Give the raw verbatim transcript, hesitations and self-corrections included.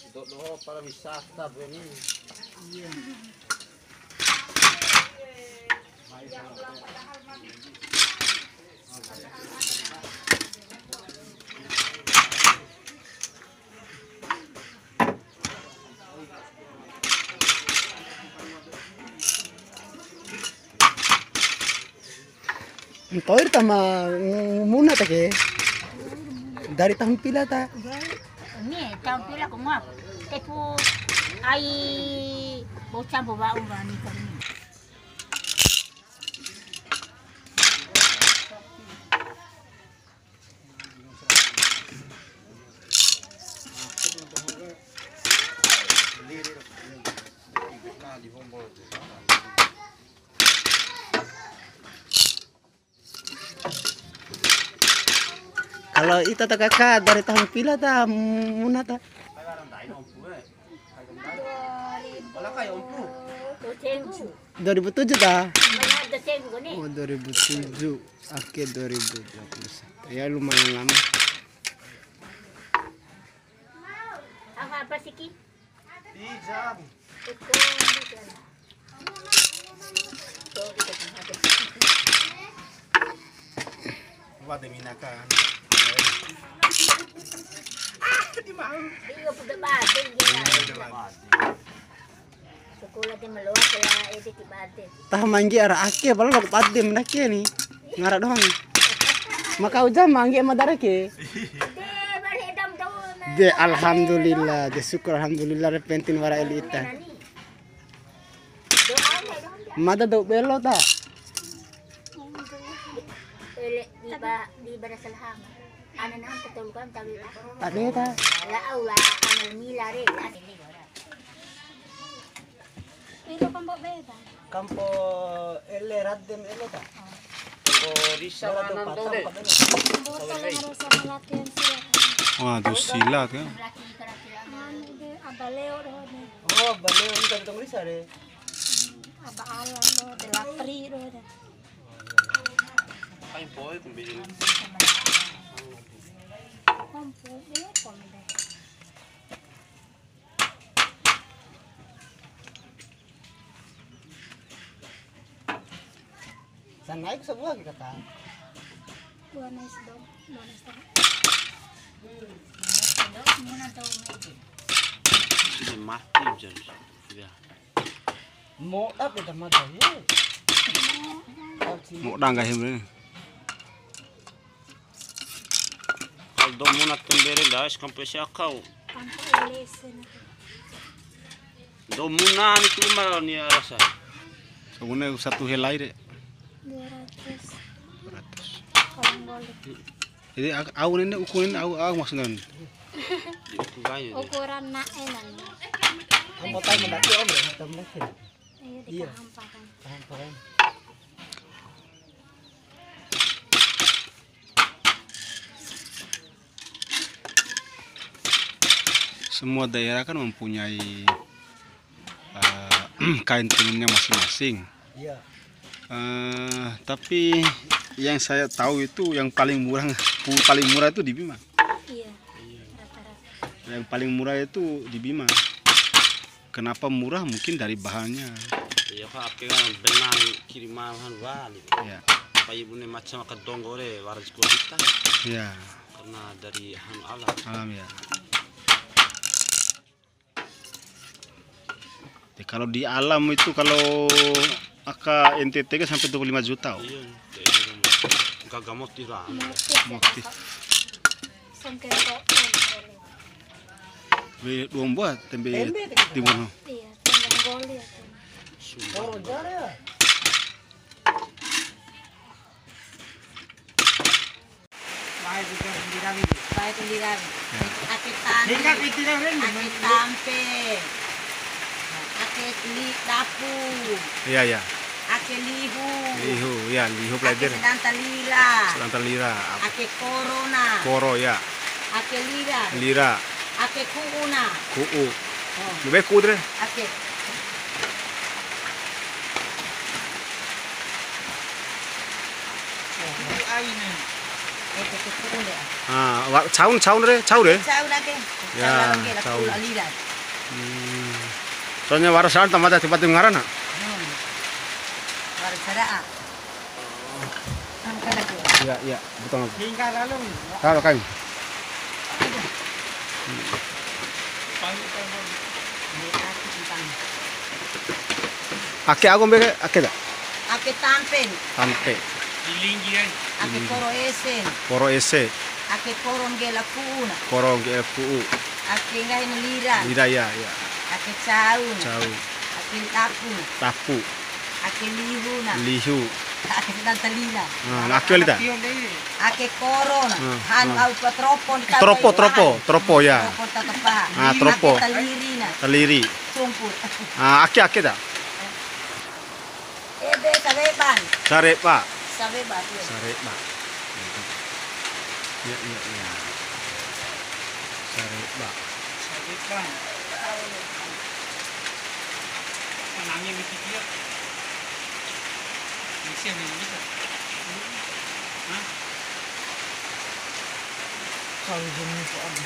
Doho para wisata beni. Nto'ir ta ma muna ta ke. Dari tahun pila ta? Ni tahun pila ku ngoa. Tepu ai bocah bawa urani kami. Kalau ita ta kaka dari tahun pila ta muna ta? Dua ribu tujuh ta? Oh, dua ribu tujuh. Oke, dua ribu dua puluh satu. Ya, lumayan lama. Apa, apa sih, Ki? Wate minaka. Ah, di mau. Iya, udah batin dia. Iya, udah batin. Sekolah dia meluat ya, ede di batin. Taho mangge ara ake, balu loko bade mena ake ni. Ngara doho ni. Maka uja mangge madara ke. De, bari edam doho na. De, alhamdulillah, de syukur alhamdulillah, re penting wara eli ita. Mada dou belo ta? Ele, di ba, di bara selhang. Ana nahan ketolu kan tawi ta? Tade ta? La aula, ana mila re. Ilo kampo beda. Kampo ele, Raden ele ta? Kampo Risa. Lora tu Patang, Pak Beno. Kampo kalau harus sama latihan silat. Wah, tu silat ya. Anu de, Aba Leo doho de. Oh, Aba Leo ini dari Tong Risa de. Aba Alan doho de, Lapri doho de. Kampo de, kombi. Kampo de, kombi. Sa naik sabua ke kata. Dua nais dong, dua nais dong. Ini mati, Jan. Ya. Mo dap ya, mata, ya. Mo dang, gahim ni. Kal dou muna tembere ndai, kampo ese akau. Kampo ese na. Dou muna ni tu uma ni rasa. Sabune satu helai de. Dua ratus. Dua ratus. Orang boleh. Jadi, ak-, au nene, uku nene, au, au maksudnya. Ukuran nae nani. Kamu tahu mendaki, Om, ya? Tahu mendaki? Iya, di Kahamparan. Kahamparan. Semua daerah kan mempunyai, eh, kain tenunnya masing-masing. Iya. Eh, tapi yang saya tahu itu yang paling murah, paling murah itu di Bima. Iya. Rata-rata. Yang paling murah itu di Bima. Kenapa murah? Mungkin dari bahannya. Iya, Pak, ake kan benang kiriman han wali. Iya. Pai bune macam aka donggo re, wara jiko kita. Iya. Karena dari han alam. Alam, ya. Ya, kalau di alam itu, kalau aka N T T kan sampai dua puluh lima juta, oh. Iya, iya. Gaga motif lah. Motif. Motif. Sangkero. Be, dua buah tembe. Tembe, tembe. Timun. Iya, tembe goli ya, tembe. Sumpah. Baik, kita sendiri. Baik, sendiri. Ya. Ake tampe. Hingga pikiran ini. Ake tampe. Ake li-, dapu. Iya, iya. Ake lihu. Lihu, ya, lihu. Ake pelajar. Sedanta lira. Sedanta lira. Ake korona. Koro, ya. Ake lira. Lira. Ake ku'una. Ku'u. Oh. Lebih ku'u deh. Ake. Ku'u aina. Ah, wa-, caun, caun re, cau re? Cau na ke. Ya, cau. Cau lalo ke, la cau. Ku'u la lira. Hmm. Soalnya wara sa'an ta mada tiba-tiba ngarana. Hmm. Wara sara'a. Iya, iya, betul. Kalau kain. Ake au kombi ke, ake ta? Ake tampe. Tampe. Ake koro ese. Koro ese. Ake koro ngge'e la ku'u na. Koro ngge'e la ku'u. Ake nggahi na lira. Lira, ya, ya. Ake cau na. Cau. Ake tapu. Tapu. Ake lihu na. Lihu. Ake sedang telina. Ah, ake wali ta? Ake koro na. Ah, hanu ah. Au pa tropo di tata. Tropo, iwahan. Tropo, tropo, ya. Tropo tata paha. Ah, tropo. Ake taliri na. Taliri. Sumput. Ah, ake, ake ta? Ede saweban. Sareba. Saweban, iya. Sareba. Ya, ya, ya. Sareba. Saweban. Menangin di dia. Bisa nih, bisa. Hah? Kalau jenis apa?